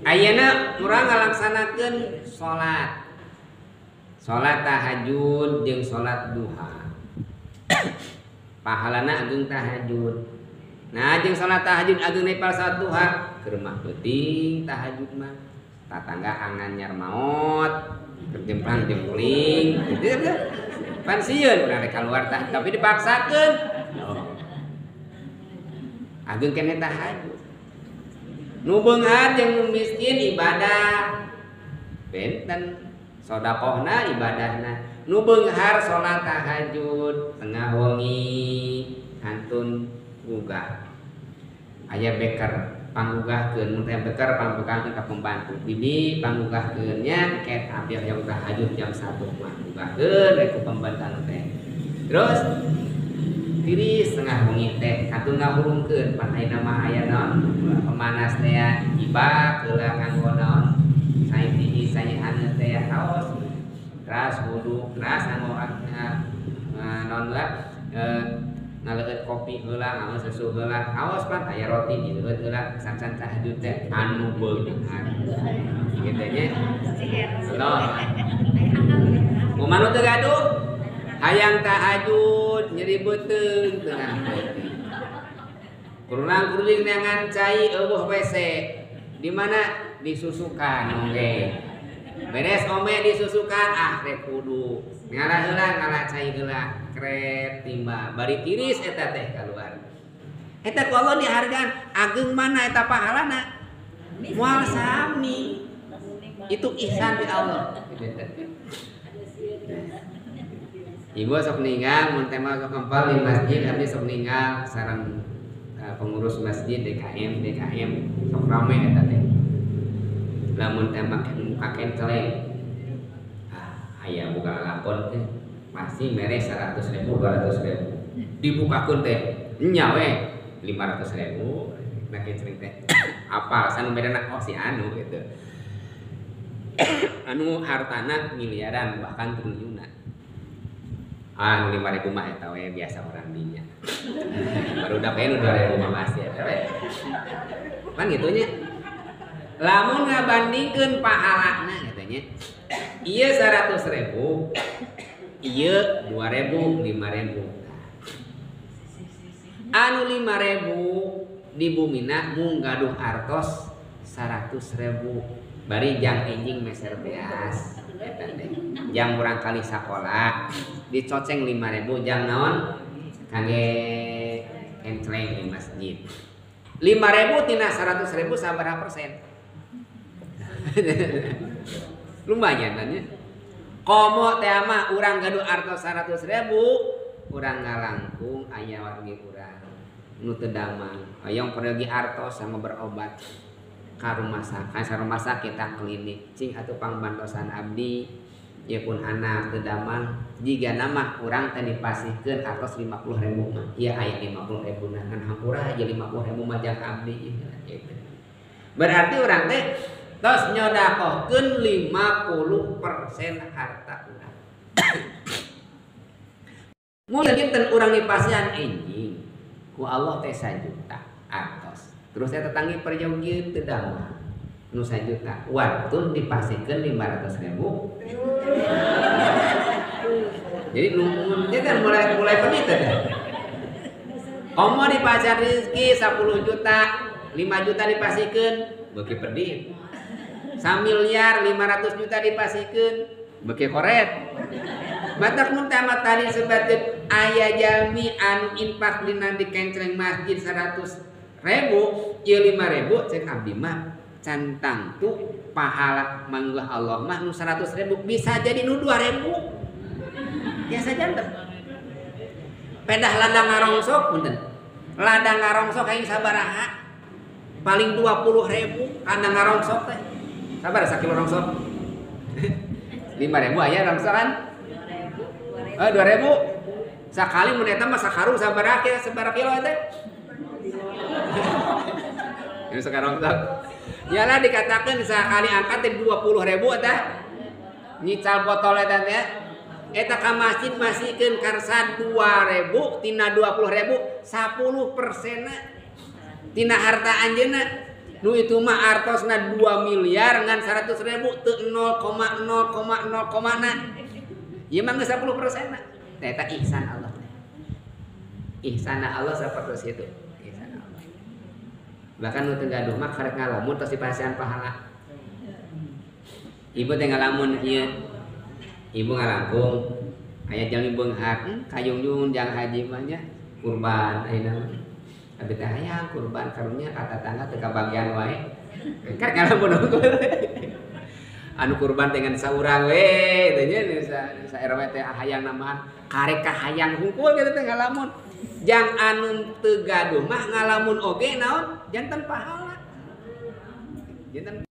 Ayeuna urang ngalaksanakeun salat. Salat tahajud jeung salat duha. Pahalana ageung tahajud. Nah jeung salat tahajud ageung nepal salat duha, keur mah peuting tahajud mah. Tatangga angan nyar maot, keur jemplang-jempling, gitu ya. Pan sieun urang rek kaluar tah, tapi dipaksakeun. Ageung keneh tahajud. Nu beunghar jeung nu miskin ibadah. Benten sedekahna ibadahna. Nu beunghar salat tahajud tengah wengi kantun gugah. Aya beker panggugahkeun, mun teh beker panggugahkeun ka pembantu. Bibi panggugahkeun nya ket abdi hoyong tahajud jam 1 mah gugahkeun we ku pembantu teh. Terus tiris tengah wengi teh kantun ngahurungkeun pan ayeuna mah aya naon pemanas teh ibak heula nganggo naon cai tiis cai haneut teh haos keras wudu keras nganggo naon lah ngaleueut kopi heula nganggo susu heula haos pan aya roti dileueut heula sacan tahajud teh anu beunghar kitu nya Allah kumaha nu teu gaduh hayang tahajud nyeri beuteung tengah peuting. Kurang kuring neangan cai eueuh WC. Di mana disusukan oge. Beres ome disusukan ah rek kudu. Ngalah heula ngalah cai heula kret timba bari tiris eta teh kaluar. Eta ku Allah dihargaan ageung mana eta pahalana? Moal sami. Itu ihsan di Allah. Ibu sok ninggal, mun teh mah sok kempal di masjid, abdi sok ninggal sareng pengurus masjid DKM, DKM sok rame eta teh. Lamun teh mah muka kenceleng. Ah, aya buka lalakon teh pasti mere 100.000, 200.000. Dibukakeun teh nya we 500.000. Nah kenceleng teh. Apa alasan merena oh si anu gitu. Anu hartana miliaran bahkan triliunan. Ah, 5.000 mah eta we biasa orang dinya. Baru udah pengen 2.000 mah masih eta we. Pan kitu nya. Lamun ngabandingkeun pahalana kitu nya. Ieu 100.000, ieu 2.000, 5.000. Anu 5.000 di bumina mung gaduh artos 100.000. Bari jang enjing meser beas eta teh. Jang murang kali sakola dicoceng 5.000 jang naon kangge encleng di masjid. 5.000 tina 100.000 sabaraha persen? Lumayan kan nya. Komo teh mah urang gaduh artos 100.000, urang ngalangkung aya wargi urang nu teu damang. Hoyong pergi artos sama berobat ka rumah sakit, ka rumah sakit ka klinik. Cing atuh pangbantosan abdi ieu pun anak teu damang jigana mah urang teh dipasihkeun artos 50.000 mah. Ieu aya 50.000 na kan hampura aja 50.000 mah jang abdi gitu. Berarti urang teh tos nyodakohkeun 50% harta urang. Mun dinten urang dipasihan enjing ku Allah teh 1 juta artos. Terus eta tetanggi perjogieun teu damang nu 1 juta wantun dipasihkeun 500.000. Jadi nuhun teh kan mulai pedit teh. Komo dipasihan rezeki 10 juta, 5 juta dipasihkeun beuki pedit. 1 miliar 500 juta dipasihkeun beuki koret. Batak mun teh mah tadi sebatin aya jalmi anu infak dina di kencleng masjid 100.000 ieu 5.000 cek abdi mah can tangtu pahala manggah Allah mah nu 100.000 bisa jadi nu 2.000 biasa janten. Pedah ladang ngarongsok punten. Ladang ngarongsok aing sabaraha? Paling 20.000 kana ngarongsok teh. Sabaraha sakilo rongsok? 5.000 aya rongsok kan? Oh, 2.000. Sakali mun eta mah sakarung sabaraha kira sabaraha kilo teh? Ini sekarang rongsok. Yalah dikatakan sekali angkat teh 20.000 eta. Nyical botol eta teh. Eta ka masjid masihkeun karsa 2.000 tina 20.000 10% tina harta anjeunna. Nu itu mah artosna 2 miliar ngan 100 ribu teu 0,0,0, na. Ieu mah geus 10% na. Eta ihsan Allah. Ihsana Allah seperti itu. Ihsan Allah. Bahkan nu teu gaduh mah karek ngalamun tos dipasihan pahala. Ibu teh ngalamun ieu. Ibu ngalangkung aya jalmi beunghar, kayungyun jang haji mah nya kurban ayeuna mah. Abi teh hayang kurban karunya ka tatangga teu kabagian wae. Karek ngalamun unggul. Anu kurban dengan saurang we teh nya sa RW teh hayang nambahan karek ka hayang hungkul kitu teh ngalamun. Jang anu teu gaduh mah ngalamun oge naon janten pahala. Janten